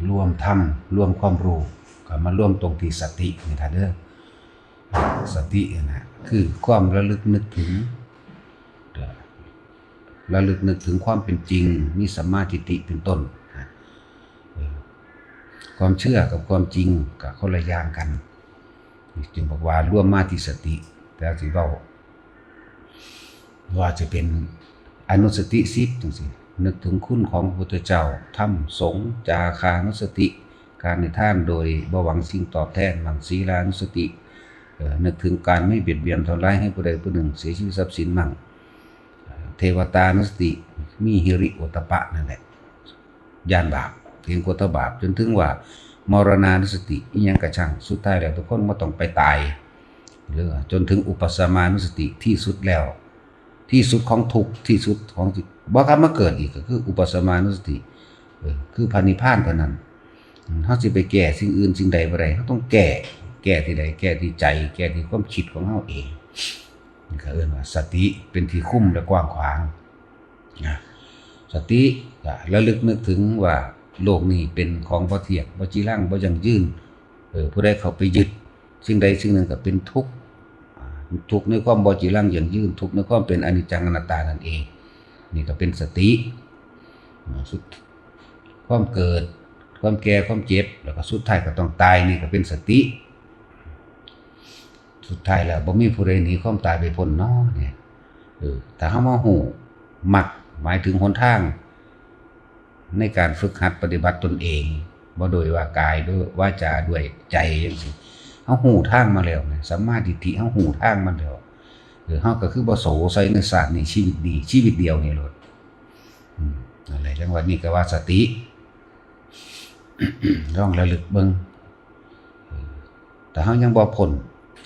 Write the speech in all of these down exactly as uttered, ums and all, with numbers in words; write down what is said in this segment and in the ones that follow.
รวมธรรม รวมความรู้ ก็มารวมตรงที่สตินี่ท่านเด้อ สตินี่นะ คือความระลึกนึกถึง ระลึกนึกถึงความเป็นจริง มีสัมมาทิฏฐิเป็นต้นนะ เออ ความเชื่อกับความจริงก็คนละอย่างกัน จึงบอกว่ารวมมาที่สติ แต่สิเว้า ว่าจะเป็นอนุสติสิบจังซี่ นึกถึงคุณของพระพุทธเจ้า ธรรม สงฆ์ จาคานุสติ การให้ทานโดยบ่หวังสิ่งตอบแทน มัง ศีลานุสติ เอ่อ นึกถึงการไม่เบียดเบียนทำร้ายให้ผู้ใดผู้หนึ่งเสียชีวิตทรัพย์สิน มัง เอ่อ เทวตานุสติ มีฮิริโอตตัปปะนั่นแหละ ย่านบาป เกรงกลัวต่อบาป จนถึงว่ามรณานุสติ อิหยังกะช่าง สุดท้ายแล้วทุกคนบ่ต้องไปตาย หรือว่าจนถึงอุปสมานุสติ ที่สุดแล้ว ที่สุดของทุกข์ ที่สุดของที่บ่กลับมาเกิดอีก ก็คืออุปสมานุสติ เออ คือพระนิพพานเท่านั้น อืม เฮาสิไปแก้สิ่งอื่นสิ่งใดบ่ได้ เฮาต้องแก้ แก้ที่ใด แก้ที่ใจ แก้ที่ความคิดของเฮาเอง นี่ก็เอิ้นว่าสติเป็นที่คุมและกว้างขวาง นะ สติก็ระลึกนึกถึงว่าโลกนี้เป็นของบ่เที่ยง บ่จีรัง บ่ยั่งยืน เออ ผู้ใดเข้าไปยึดสิ่งใดสิ่งหนึ่งก็เป็นทุกข์ อ่า ทุกข์ในความบ่จีรังยั่งยืน ทุกข์ในความเป็นอนิจจังอนัตตานั่นเอง นี่ก็เป็นสติ อ่า สุด ความเกิด ความแก่ ความเจ็บ แล้วก็สุดท้ายก็ต้องตาย นี่ก็เป็นสติ สุดท้ายแล้วบ่มีผู้ใดหนีความตายไปพ้นเนาะเนี่ย เออ ถ้าเฮามาฮู้มรรค หมายถึงหนทาง ในการฝึกหัดปฏิบัติตนเอง บ่โดยว่ากาย ด้วยวาจา ด้วยใจจังซี่ เฮาฮู้ทางมาแล้วนะ สัมมาทิฏฐิ เฮาฮู้ทางมาแล้ว เออ เฮาก็คือบ่โสใส่ในชาตินี้ ชีวิตนี้ ชีวิตเดียวนี่โลด อืม นั่นแหละ จังว่านี่ก็ว่าสติ ลองระลึกเบิ่ง เออ ถ้าเฮายังบ่พ้น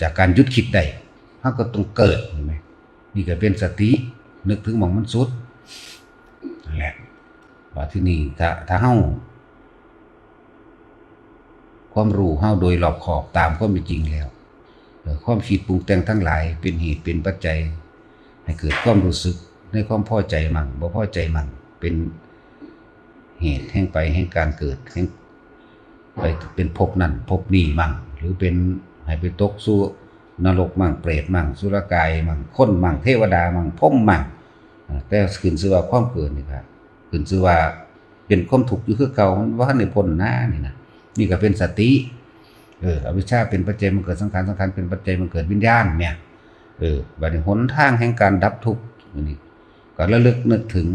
จากการหยุดคิดได้ เฮาก็ต้องเกิด เห็นไหม นี่ก็เป็นสติ นึกถึงหม่องมันสุด นั่นแหละ ว่าที่นี่ ถ้า ถ้าเฮา ความรู้เฮาโดยรอบคอบตามความเป็นจริงแล้ว เอ่อ ความคิดปรุงแต่งทั้งหลายเป็นเหตุเป็นปัจจัย ให้เกิดความรู้สึกในความพอใจมั่ง บ่พอใจมั่ง เป็นเหตุแห่งไปแห่งการเกิด แห่งไปเป็นภพนั่นภพนี้มั่ง หรือเป็นให้ไปตกสู่นรกมั่ง เปรตมั่ง สุรกายมั่ง คนมั่ง เทวดามั่ง พรหมมั่ง อ่า แต่ขึ้นชื่อว่าความเกิดนี่ครับ ขึ้นชื่อว่าเป็นความทุกข์อยู่คือเก่า มันบ่ทันได้พ้นนะนี่นะ นี่ก็เป็นสติ เออ อวิชชาเป็นปัจจัยมันเกิดสังขาร สังขารเป็นปัจจัยมันเกิดวิญญาณเนี่ย เออ บัดนี้หนทางแห่งการดับทุกข์ อันนี้ก็ระลึกนึกถึง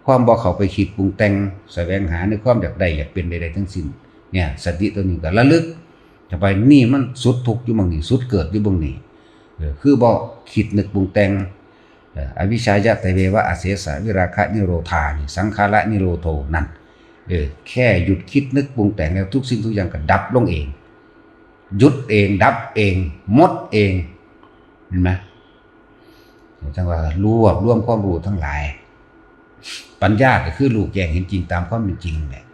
ความบ่เข้าไปคิดปรุงแต่ง แสวงหาในความอยากได้อยากเป็นใดๆทั้งสิ้น เนี่ย สติตัวนี้ก็ระลึกเข้าไป นี่มันสุดทุกข์อยู่หม่องนี้ สุดเกิดอยู่หม่องนี้ เออ คือบ่คิดนึกปรุงแต่ง เอ่อ อวิชชายะเตเววะอเสสะวิราคะนิโรธานิ สังขารนิโรโธ นั่น เออ แค่หยุดคิดนึกปรุงแต่งแล้วทุกสิ่งทุกอย่างก็ดับลงเอง หยุดเอง ดับเอง หมดเอง เห็นไหม จังว่ารวบรวมความรู้ทั้งหลาย ปัญญาก็คือรู้แจ้งเห็นจริงตามความเป็นจริงแหละ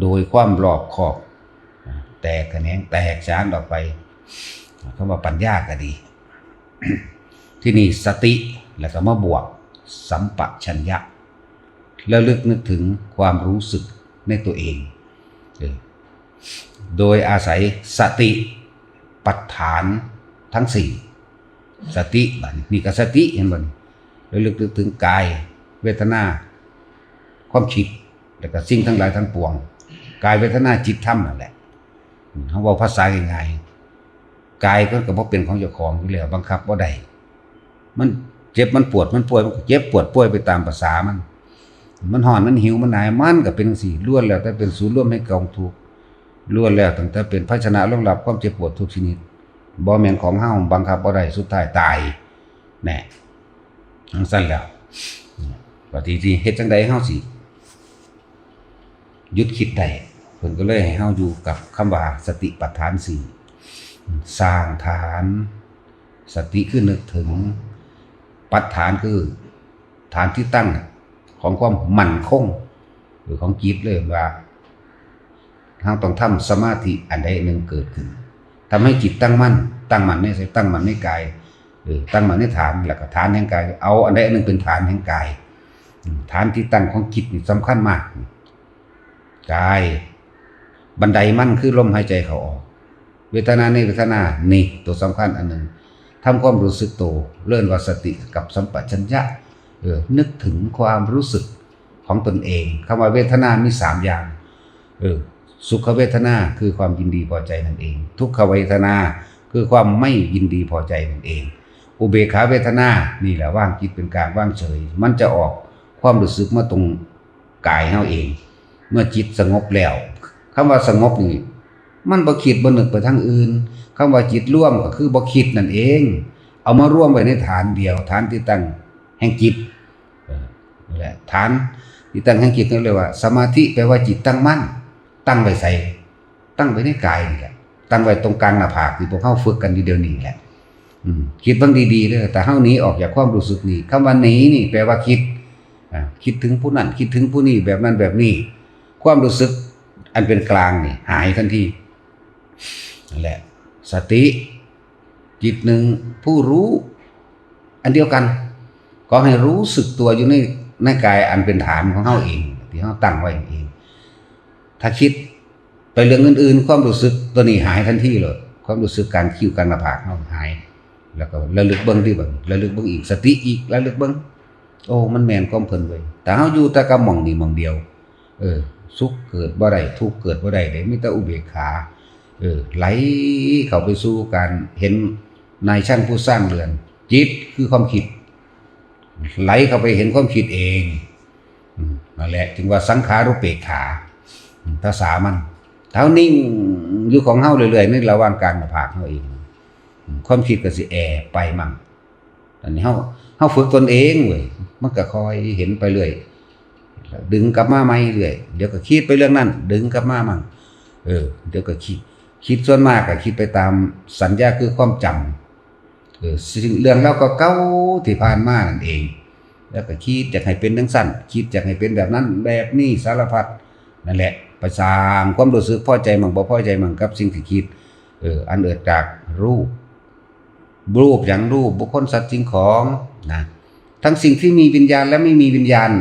โดยความรอบคอบ แตกแขนง แตกฉานออกไป คำว่าปัญญาก็ดี ที่นี่สติ แล้วก็มาบวกสัมปชัญญะ ระลึกนึกถึงความรู้สึกในตัวเอง เออ โดยอาศัยสติปัฏฐานทั้งสี่ สติ บัดนี้ นี่ก็สติ เห็นบ่นี่ ระลึกนึกถึงกาย เวทนา ความคิด แล้วก็สิ่งทั้งหลายทั้งปวง กาย เวทนา จิต ธรรมนั่นแหละ อืม เฮาเว้าภาษาง่ายๆ กายมันก็บ่เป็นของเจ้าของอยู่แล้ว บังคับบ่ได้ มันเจ็บ มันปวด มันป่วย มันก็เจ็บปวดป่วยไปตามประสามัน มันร้อน มันหิว มันหนาว มันก็เป็นจั่งซี้ ล้วนแล้วแต่เป็นศูนย์รวมแห่งกองทุกข์ ล้วนแล้วตั้งแต่เป็นภาชนะรองรับความเจ็บปวดทุกชนิด บ่แม่นของเฮา บังคับบ่ได้ สุดท้ายตาย แน่ จั่งซั้นแล้ว อืม บัดนี้สิเฮ็ดจั่งใดเฮาสิหยุดคิดได้ เพิ่นก็เลยให้เฮาอยู่กับคำว่าสติปัฏฐานสี่ สร้างฐาน สติคือนึกถึง ปัฏฐานคือฐานที่ตั้งของความมั่นคง หรือของจิตเลยว่า เราต้องทำสมาธิอันใดอันหนึ่งเกิดขึ้น ทำให้จิตตั้งมั่น ตั้งมั่นในใส ตั้งมั่นในกาย เออ ตั้งมั่นในฐาน แล้วก็ฐานแห่งกาย เอาอันใดอันหนึ่งเป็นฐานแห่งกาย อืม ฐานที่ตั้งของจิตนี่สำคัญมาก กาย บันไดมันคือลมหายใจเข้าออก เวทนาในเวทนา นี่ตัวสำคัญอันหนึ่ง ทำความรู้สึกตัว เรียกว่าสติกับสัมปชัญญะ เออ นึกถึงความรู้สึกของตนเอง คำว่าเวทนามีสามอย่าง เออ สุขเวทนาคือความยินดีพอใจนั่นเอง ทุกขเวทนาคือความไม่ยินดีพอใจนั่นเอง อุเบกขาเวทนา นี่แหละวางจิตเป็นกลาง วางเฉย มันจะออกความรู้สึกมาตรงกายเฮาเอง เมื่อจิตสงบแล้ว คำว่าสงบนี่ มันบ่คิดบ่นึกไปทางอื่น คำว่าจิตรวมก็คือบ่คิดนั่นเอง เอามารวมไว้ในฐานเดียว ฐานที่ตั้งแห่งจิต เออ นั่นแหละ ฐานที่ตั้งแห่งจิตนั่นเรียกว่าสมาธิ แปลว่าจิตตั้งมั่น ตั้งไว้ไส ตั้งไว้ในกายนี่แหละ ตั้งไว้ตรงกลางหน้าผากที่พวกเฮาฝึกกันอยู่เดี๋ยวนี้แหละ อืม คิดเบิ่งดีๆเด้อ แต่เฮาหนีออกจากความรู้สึกนี่ คำว่าหนีนี่แปลว่าคิด อ่า คิดถึงผู้นั้น คิดถึงผู้นี้ แบบนั้นแบบนี้ ความรู้สึกอันเป็นกลางนี่หายทันที นั่นแหละ สติ จิตหนึ่ง ผู้รู้ อันเดียวกัน ขอให้รู้สึกตัวอยู่ใน ในกายอันเป็นฐานของเฮาเอง ที่เฮาตั้งไว้เอง ถ้าคิดไปเรื่องอื่นๆ ความรู้สึกตัวนี้หายทันทีเลย ความรู้สึกกลางคิ้วกลางหน้าผากเฮาหาย แล้วก็ระลึกเบิ่งที่บัดนี้ ระลึกเบิ่งอีก สติอีก ระลึกเบิ่ง โอ้ มันแม่นความเพิ่นเว้ย แต่เฮาอยู่แต่กับหม่องนี้หม่องเดียว เออ สุขเกิดบ่ได้ ทุกข์เกิดบ่ได้เด้ มีแต่อุเบกขา เออ ไหลเข้าไปสู่การเห็นนายช่างผู้สร้างเรือน จิตคือความคิด ไหลเข้าไปเห็นความคิดเอง อืม นั่นแหละ จึงว่าสังขารุปเปกขา อืม ภาษามัน เฮานิ่งอยู่ของเฮาเรื่อยๆ ในระหว่างกลางหน้าผากเฮาเอง อืม ความคิดก็สิแอบไปมั่ง อันนี้เฮา เฮาฝึกตนเองเว้ย มันก็คอยเห็นไปเรื่อย ดึงกลับมาใหม่เรื่อย เดี๋ยวก็คิดไปเรื่องนั้น ดึงกลับมามั่ง เออ เดี๋ยวก็คิด คิดส่วนมากก็คิดไปตามสัญญาคือความจำ เออ สิ่งเรื่องราวเก่าๆที่ผ่านมานั่นเอง แล้วก็คิดอยากให้เป็นจั่งซั้น คิดอยากให้เป็นแบบนั้น แบบนี้ สารพัด นั่นแหละ ไปสร้างความรู้สึกพอใจมั่งบ่พอใจมั่งกับสิ่งที่คิด เออ อันเกิดจากรูป รูปหยัง รูปบุคคลสัตว์สิ่งของนะ ทั้งสิ่งที่มีวิญญาณและไม่มีวิญญาณ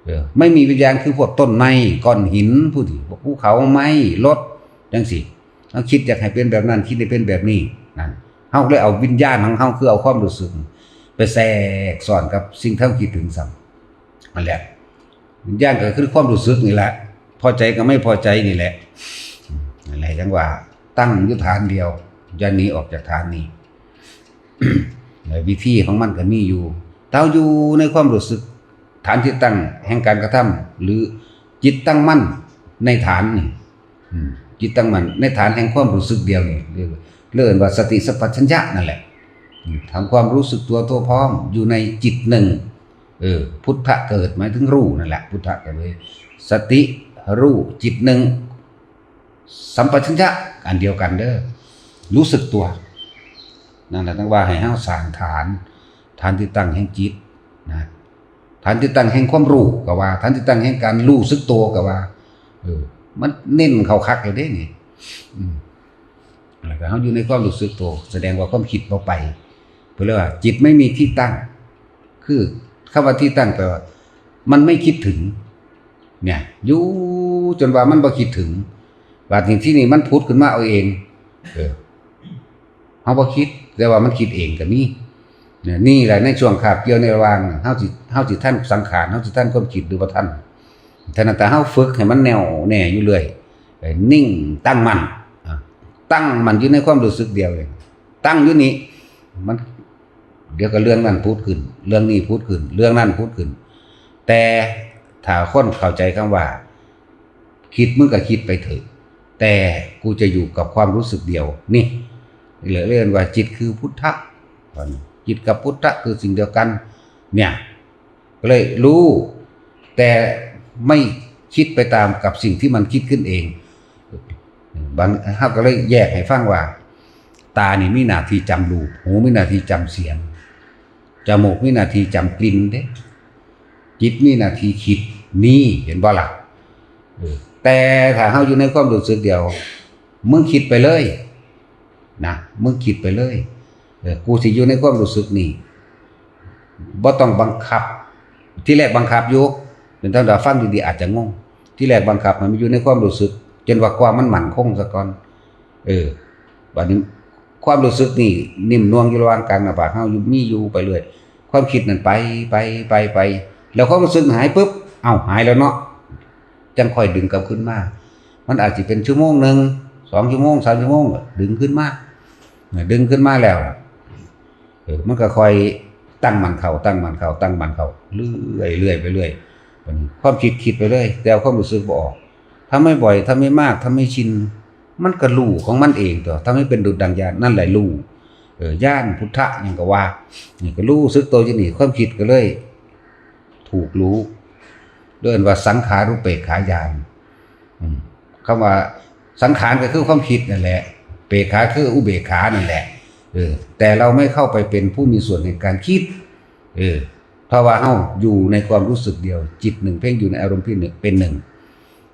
เออ ไม่มีวิญญาณคือพวกต้นไม้ ก้อนหิน ผู้ที่ ภูเขา ไม้ รถ จั่งซี้ เฮาคิดอยากให้เป็นแบบนั้น คิดให้เป็นแบบนี้ นั่น เฮาเลยเอาวิญญาณของเฮา คือเอาความรู้สึก ไปแทรกซ้อนกับสิ่งที่เฮาคิดถึงซ้ำ นั่นแหละ วิญญาณก็คือความรู้สึกนี่แหละ พอใจกับไม่พอใจนี่แหละ นั่นแหละ จั่งว่าตั้งอยู่ฐานเดียว อย่าหนีออกจากฐานนี้ และวิธีของมันก็มีอยู่ เฮาอยู่ในความรู้สึก ฐานที่ตั้งแห่งการกระทำ หรือจิตตั้งมั่นในฐานนี่ อืม จิตตั้งมั่นในฐานแห่งความรู้สึกเดียวนี่ เรียก เรียกว่าสติสัมปชัญญะนั่นแหละ อืม ทำความรู้สึกตัวทั่วพร้อมอยู่ในจิตหนึ่ง เออ พุทธะเกิด หมายถึงรู้นั่นแหละ พุทธะเกิดเลย สติรู้ จิตหนึ่ง สัมปชัญญะอันเดียวกันเด้อ รู้สึกตัว นั่นแหละ จั่งว่าให้เฮาสร้างฐาน ฐานที่ตั้งแห่งจิตนะ ฐานที่ตั้งแห่งความรู้ก็ว่า ฐานที่ตั้งแห่งการรู้สึกตัวก็ว่า เออ มันเน้นเข้าคักเลยเด้นี่ อืม แล้วก็เฮาอยู่ในความรู้สึกตัว แสดงว่าความคิดบ่ไป เพิ่นเรียกว่าจิตไม่มีที่ตั้ง คือคำว่าที่ตั้งแปลว่า มันไม่คิดถึง เนี่ย อยู่จนว่ามันบ่คิดถึง บาดนี้ที่นี่มันผุดขึ้นมาเอาเอง เออ เฮาบ่คิด แต่ว่ามันคิดเองก็มี เนี่ย นี่แหละในช่วงคาบเกี่ยวในระหว่าง เฮาสิ เฮาสิทันสังขาร เฮาสิทันความคิดหรือบ่ทัน ฉะนั้นถ้าเฮาฝึกให้มันแน่วแน่อยู่เรื่อย เอ่อ นิ่งตั้งมั่น อ่ะ ตั้งมั่นอยู่ในความรู้สึกเดียวเอง ตั้งอยู่นี่ มัน เดี๋ยวก็เรื่องนั้นผุดขึ้น เรื่องนี้ผุดขึ้น เรื่องนั้นผุดขึ้น แต่ถ้าคนเข้าใจคำว่า คิดมึงก็คิดไปเถอะ แต่กูจะอยู่กับความรู้สึกเดียว นี่ เรียกว่าจิตคือพุทธะ จิตกับพุทธะคือสิ่งเดียวกัน เนี่ย ก็เลยรู้ แต่ไม่คิดไปตามกับสิ่งที่มันคิดขึ้นเอง บาง เฮาก็เลยแยกให้ฟังว่า ตานี่มีหน้าที่จำรูป หูมีหน้าที่จำเสียง จมูกมีหน้าที่จำกลิ่นเด้ จิตมีหน้าที่คิด นี่ เห็นบ่ล่ะ เออ แต่ถ้าเฮาอยู่ในความรู้สึกเดียว มึงคิดไปเลย นะ มึงคิดไปเลย เออ กูสิอยู่ในความรู้สึกนี่ บ่ต้องบังคับ ที่แรกบังคับอยู่ เป็นต้นว่าฟังดีๆ อาจจะงง ที่แรกบังคับให้มันอยู่ในความรู้สึก จนว่าความมันมั่นคงซะก่อน เออ บัดนี้ความรู้สึกนี่นิ่มนวลอยู่ระหว่างกลางหน้าผากเฮาอยู่ มีอยู่ไปเรื่อย ความคิดนั่นไป ไป ไป ไป แล้วความรู้สึกหายปุ๊บ เอ้า หายแล้วเนาะ จั่งค่อยดึงกลับคืนมา มันอาจสิเป็นชั่วโมงหนึ่ง สองชั่วโมง สามชั่วโมง ดึงคืนมา ดึงคืนมาแล้ว เออ มันก็ค่อยตั้งมั่นเข้า ตั้งมั่นเข้า ตั้งมั่นเข้า เรื่อย เรื่อยไปเรื่อย บัดนี้ความคิดคิดไปเลย แต่เอาความรู้สึกบ่ออก ทำบ่อยๆ ทำบ่มาก ทำบ่ชิน มันก็รู้ของมันเองตั๊ว ทำบ่เป็นดุจดังญาณ นั่นแหละรู้ เออ ญาณพุทธะหยังก็ว่า นี่ก็รู้สึกตัวอยู่นี่ ความคิดก็เลย ถูกรู้ เรียกว่าสังขารุปเปกขาญาณ อืม คำว่าสังขารก็คือความคิดนั่นแหละ เปกขาคืออุเบกขานั่นแหละ เออ แต่เราไม่เข้าไปเป็นผู้มีส่วนในการคิด เออ เพราะว่าเฮาอยู่ในความรู้สึกเดียว จิตหนึ่งเพ่งอยู่ในอารมณ์เพียงหนึ่ง เป็นหนึ่ง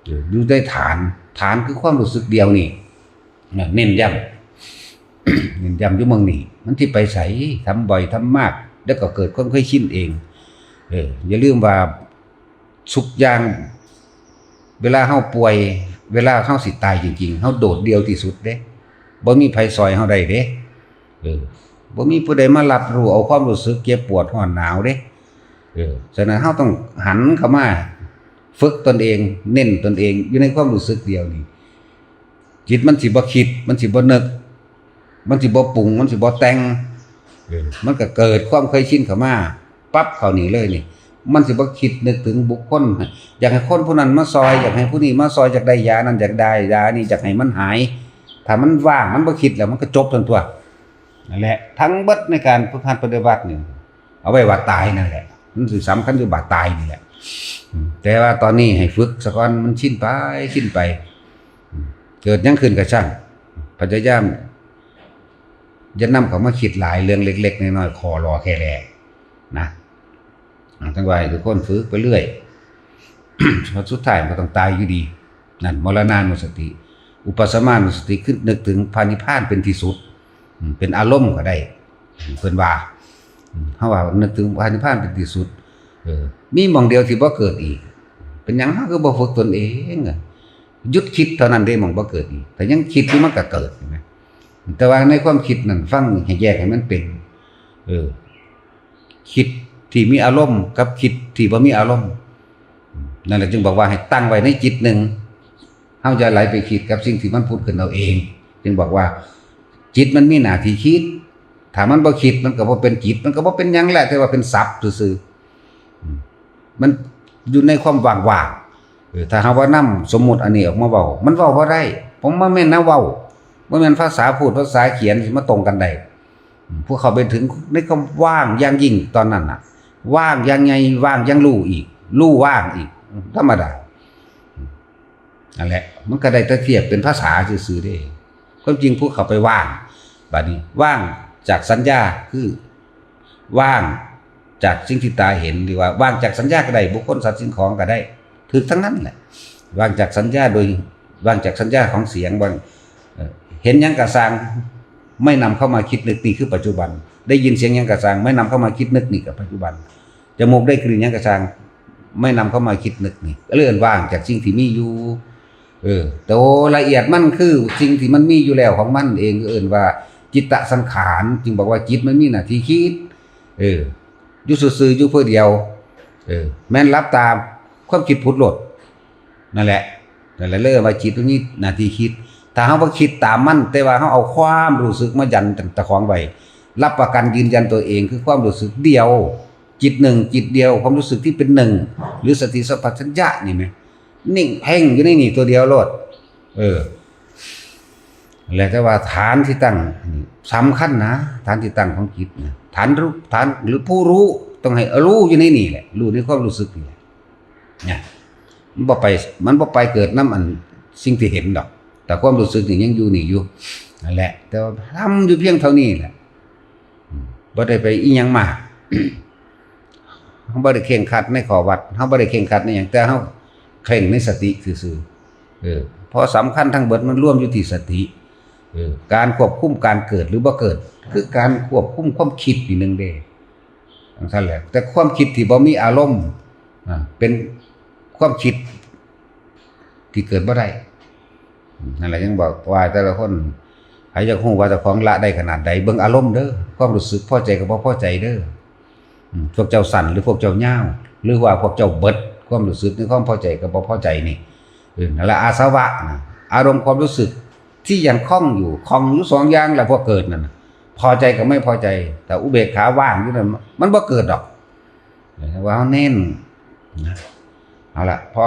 เออ อยู่ในฐาน ฐานคือความรู้สึกเดียวนี่ นะ เน้นย้ำ เน้นย้ำอยู่หม่องนี้ มันสิไปไส ทำบ่อยทำมาก แล้วก็เกิดความเคยชินเอง เออ อย่าลืมว่าทุกอย่าง เวลาเฮาป่วย เวลาเฮาสิตายจริงๆ เฮาโดดเดี่ยวที่สุดเด้ บ่มีไผซ่อยเฮาได้เด้ เออ บ่มีผู้ใดมารับรู้เอาความรู้สึกเจ็บปวดร้อนหนาวเด้ เออ ฉะนั้นเฮาต้องหันเข้ามาฝึกตนเอง เน้นตนเองอยู่ในความรู้สึกเดียวนี่ จิตมันสิบ่คิด มันสิบ่นึก มันสิบ่ปรุง มันสิบ่แต่ง เออ มันก็เกิดความเคยชินเข้ามา ปั๊บเข้านี่เลยนี่ มันสิบ่คิดนึกถึงบุคคล อยากให้คนผู้นั้นมาซ่อย อยากให้ผู้นี้มาซ่อย อยากได้ยานั้น อยากได้ยานี้ อยากให้มันหาย ถ้ามันว่าง มันบ่คิดแล้ว มันก็จบตั๊ว นั่นแหละ ทั้งเบิดในการฝึกหัดปฏิบัตินี่ เอาไว้ว่าตายนั่นแหละ มันสิสำคัญอยู่ว่าตายนี่แหละ อืม แต่ว่าตอนนี้ให้ฝึกซะก่อน มันชินไป ชินไป อืม เกิดหยังขึ้นก็ช่าง พยายามอย่านำเข้ามาคิดหลาย เรื่องเล็กๆ น้อยๆ คอรอแค่แลนะ อ่า ทั้งว่าให้ทุกคนฝึกไปเรื่อย เพราะสุดท้ายมันก็ต้องตายอยู่ดี นั่น มรณานุสติ อุปสมานุสติ คือนึกถึงพระนิพพานเป็นที่สุด อืม เป็นอารมณ์ก็ได้ เพิ่นว่า อืม เฮาว่านึกถึงพระนิพพานเป็นที่สุด เออ มีหม่องเดียวที่บ่เกิดอีก เป็นหยังเฮาคือบ่ฝึกตนเองอะ หยุดคิดเท่านั้นเด้หม่องบ่เกิดอีก ถ้ายังคิดอยู่มันก็เกิด เห็นไหม แต่ว่าในความคิดนั่นฟังให้แยกให้มันเป็น เออ คิดที่มีอารมณ์กับคิดที่บ่มีอารมณ์ นั่นแหละจึงบอกว่าให้ตั้งไว้ในจิตหนึ่ง เฮาอย่าไหลไปคิดกับสิ่งที่มันผุดขึ้นเอาเอง จึงบอกว่า จิตมันมีหน้าที่คิด ถ้ามันบ่คิดมันก็บ่เป็นจิต มันก็บ่เป็นหยังแหละ แต่ว่าเป็นศัพท์ซื่อๆ อืม มันอยู่ในความว่างๆ เออ ถ้าหากว่านำสมมุติอันนี้ออกมาเว้า มันเว้าบ่ได้ ผมบ่แม่นแนวเว้า บ่แม่นภาษาพูดภาษาเขียนสิมาตรงกันได้ อืม พวกเขาไปถึงในความว่างอย่างยิ่งตอนนั้นน่ะ ว่างอย่างใหญ่ ว่างอย่างรู้อีก รู้ว่างอีก ธรรมดา นั่นแหละ มันก็ได้แต่เทียบเป็นภาษาซื่อๆเด้ ความจริงพวกเขาไปว่าง บัดนี้ว่างจากสัญญา คือว่างจากสิ่งที่ตาเห็น หรือว่าว่างจากสัญญาก็ได้ บุคคลสัตว์สิ่งของก็ได้ ถืกทั้งนั้นแหละ ว่างจากสัญญาโดย ว่างจากสัญญาของเสียง ว่าง เอ่อ เห็นหยังก็ซ่าง ไม่นำเข้ามาคิดนึก นี่คือปัจจุบัน ได้ยินเสียงหยังก็ซ่าง ไม่นำเข้ามาคิดนึก นี่คือปัจจุบัน จมูกได้กลิ่นหยังก็ซ่าง ไม่นำเข้ามาคิดนึก นี่ก็เลยเอิ้นว่างจากสิ่งที่มีอยู่ เออ โตละเอียดมันคือสิ่งที่มันมีอยู่แล้วของมันเอง เอิ้นว่าจิตตสังขาร จึงบอกว่าจิตมันมีหน้าที่คิด เออ อยู่ซื่อๆ อยู่ผู้เดียว เออ แม่นหลับตา ความคิดผุดโลด นั่นแหละ นั่นแหละ เลยว่าจิตมันมีหน้าที่คิด ถ้าเฮาบ่คิดตามมัน แต่ว่าเฮาเอาความรู้สึกมายันเจ้าของไว้ รับประกันยืนยันตัวเอง คือความรู้สึกเดียว จิตหนึ่ง จิตเดียว ความรู้สึกที่เป็นหนึ่ง หรือสติสัมปชัญญะนี่แหม นิ่งเพ่งอยู่ในนี่ตัวเดียวโลด เออ แล้วแต่ว่าฐานที่ตั้งนี่สำคัญนะ ฐานที่ตั้งของจิตนะ ฐานรู้ ฐาน หรือผู้รู้ ต้องให้รู้อยู่ในนี่แหละ รู้ในความรู้สึกนี่แหละ เนี่ย มันบ่ไป มันบ่ไปเกิดนำอันสิ่งที่เห็นดอก แต่ความรู้สึกนี่ยังอยู่นี่อยู่ นั่นแหละ แต่ว่าทำอยู่เพียงเท่านี้แหละ อืม บ่ได้ไปอิหยังมาก เฮาบ่ได้เคร่งครัดในข้อวัด เฮาบ่ได้เคร่งครัดในหยัง แต่เฮาเคร่งในสติซื่อๆ เออ เพราะสำคัญทั้งเบิดมันรวมอยู่ที่สติ เออ การควบคุมการเกิดหรือบ่เกิด คือการควบคุมความคิดนี่หนึ่งเด้ จั่งซั้นแหละ แต่ความคิดที่บ่มีอารมณ์ อ่า เป็นความคิดที่เกิดบ่ได้ นั่นแหละยังบอกว่าแต่ละคน ใครอยากรู้ว่าเจ้าของละได้ขนาดใด เบิ่งอารมณ์เด้อ ความรู้สึกพอใจกับบ่พอใจเด้อ อืม พวกเจ้าสั้นหรือพวกเจ้ายาว หรือว่าพวกเจ้าเบิด ความรู้สึกในความพอใจกับบ่พอใจนี่ เออ นั่นละอาสวะนะ อารมณ์ความรู้สึกที่ยังคล้องอยู่ คล้องอยู่สองอย่างแหละ พวกเกิดนั่นน่ะ พอใจกับไม่พอใจ แต่อุเบกขาว่างอยู่นั่น มันบ่เกิดดอก เออ ว่าเฮาเน้นนะ เอาละ พอ